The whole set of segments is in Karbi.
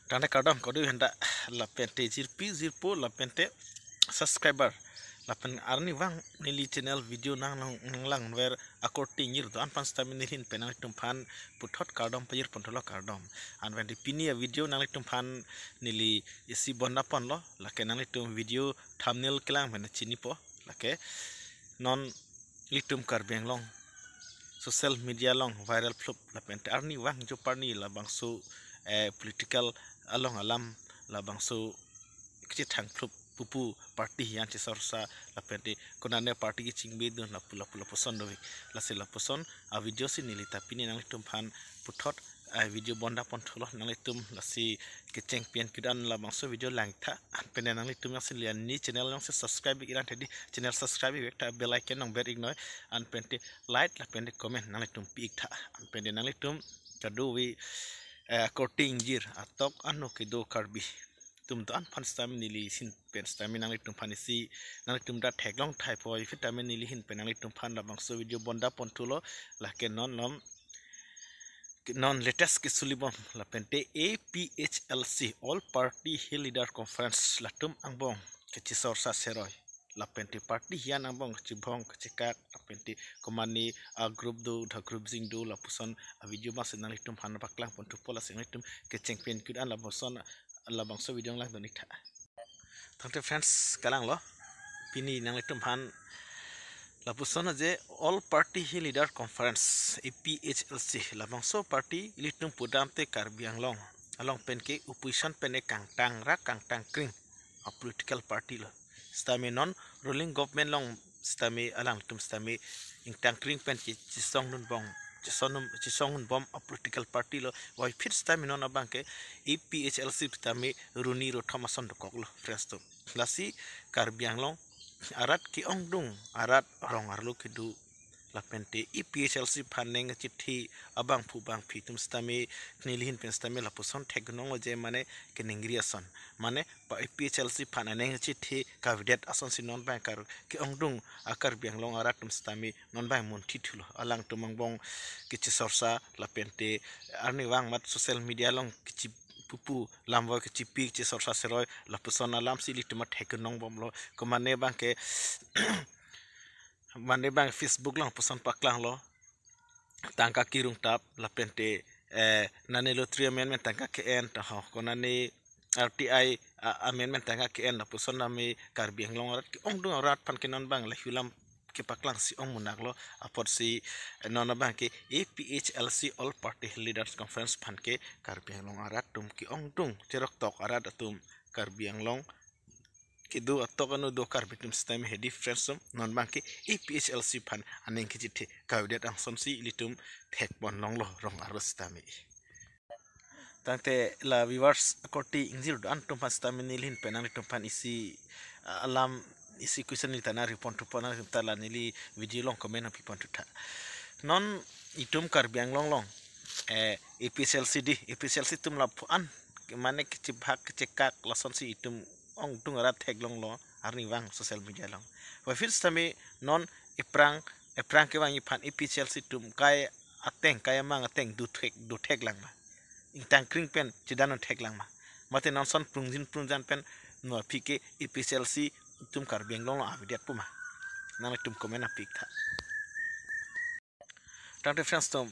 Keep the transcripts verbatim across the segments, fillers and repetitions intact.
Tangte kardom kado henda lapente jirpi jirpo lapente subscriber lapen arnivang neli channel video nang nang nanglang ver akorte ingirdo-an aphan sitame neli ahin pen nanglitum aphan puthot kardom pajir ponthulo kardom. Anpente pini a video nanglitum aphan neli isi bonda ponlo, lake nanglitum video thumbnail kelang pen chinipo, lake non ilitum Karbi Anglong social media along viral phlup lapente arnivang joparni labangso eh, political along alam labangso kachethang phlup pupu party hiyan chesorsa lapente konane party kechingbedun lapu lapu lapuson dovik. Lasi lapuson a video si neli ta pini nanglitum aphan puthot a video bonda ponthulo, nanglitum lasi kecheng pen kedo-an labangso video langtha, anpente nanglitum jongsi neli channel jongsi subscribe ik-i lang tadi channel subscribe ik-i vektha, bell icon nangber iknoi, anpente like lapente comment nanglitum pi iktha, anpente nanglitum kadokave eh, akorte ingjir atok ano kedo Karbi atum do-an aphan sitame neli ahin pen sitame nanglitum aphan isi nanglitum ta theklong thaipo, aphi tame neli ahin pen nanglitum aphan labangso video bonda ponthulo, lake non lom non latest kesulibom lapente A P H L C All Party Hill Leader Conference latum angbong kachesorsa seroi lapente party hiyan angbong kachibhong kachekak lapente komane a group do tha group jing do lapuson a video masi nanglitum aphan paklang ponthupo, lasi nanglitum kecheng pen kedo-an lapuson labangso video langdun iktha. Tangte friends, kalanglo pini nanglitum aphan lapuson aje All Party Hill Leader Conference A P H L C labangso party ilitum pudamte Karbi Anglong along penke opposition pen kangtang ra kangtang kring a political party lo. Sitame non ruling government along sitame alangtum sitame ingtang kring pen ke chisongdun bom chisongdun chisongdun bom a political party lo. Wai phit sitame non abangke A P H L C sitame runi rothom ason dokoklo friends atum. Lasi Karbi Anglong arat ke-ongdung arat rong arlo kedo lapente A P H L C aphan neng chethe abangphu bangphi atum sitame neli ahin pen sitame lapuson thekdunlonglo je mane keningri ason mane pa A P H L C aphan aneng chethe kavedet asonsi non abang kar ke-ongdung a Karbi Anglong arat atum sitame non abang munthi thulo, alangtum angbong kachesorsa lapente arnivang mat social media along kachepupu lamvoi kachepi kachesorsa seroi lapuson alamsi ilitum athek nongbomlo. Komane abangke mane abang Facebook along puson paklanglo, tangka kirung tap lapente eh, nane lottery amendment tangka ke-en ta ho, konane R T I a- amendment tangka ke-en lapuson tame Karbi Anglong arat ke-ongdung arat aphan ke non abang lahilam kepaklangsi ong munak lo. Apotsi eh, non abangke A P H L C All Party Leaders Conference aphan ke Karbi Anglong arat atum ke-ongdung cheroktok arat atum Karbi Anglong kedo atok ano do Karbi atum sitame hedi friends atum, non abangke A P H L C aphan aneng kechethe kavedet asonsi ilitum thekponlonglo rong arlo sitame. Tangte la viewers akorte ingjir do-an atum aphan sitame neli ahin pen nanglitum aphan isi ah, alam isi question neli ta nangri ponthupo, nanglitum ta la neli video along comment nangpi ponthutha. Non itum Karbi Anglong along eh, A P H L C di A P H L C atum lapu-an mane kachibhak kachekak lasonsi itum ongdung arat theklonglo arnivang social media along. Wai phit sitame non ephrang ephrang kevangji aphan A P H L C atum kai ateng kai amang ateng do thek do theklang ma, ingtang kring pen chedan theklang ma, mate non ason prungjin prungjan pen no aphi ke A P H L C atum Karbi Anglong along avedetpo ma, nanglitum comment nangpi iktha. Tangte friends atum,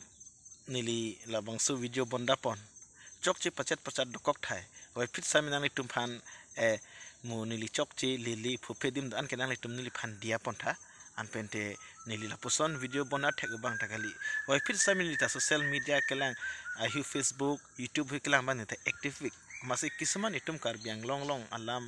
neli labangso video bonda pon chokche pachet pachet dokok thai. Wai phit sitame nanglitum aphan eh, mo neli chokche lele phuphe adim do-an ke nanglitum neli aphan diya pontha. Anpente neli lapuson video bonda thek abang ta kali. Wai phit sitame neli ta social media kelang ahu Facebook, YouTube hui kelang abang neli ta active week. Masi kisuman itum Karbi Anglong along alam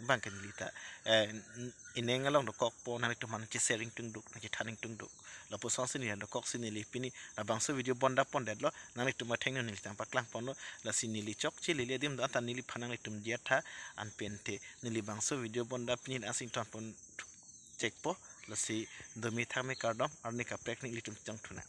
abangke neli ta eh, n- ineng along dokokpo, nanglitum aphan nangcheshare ingtungduk nangchethan ingtungduk. Lapusonsi neli dokoksi neli pini labangso video bonda pondetlo, nanglitum athengno neli ta nangpaklang ponlo. Lasi neli chokche lele adim do-an ta neli aphan nanglitum diya tha. Anpente neli labangso video bonda pini nangsi ton pon chekpo. Lasi domi thangme kardom, arni kaprek ni ilitum chongthuna.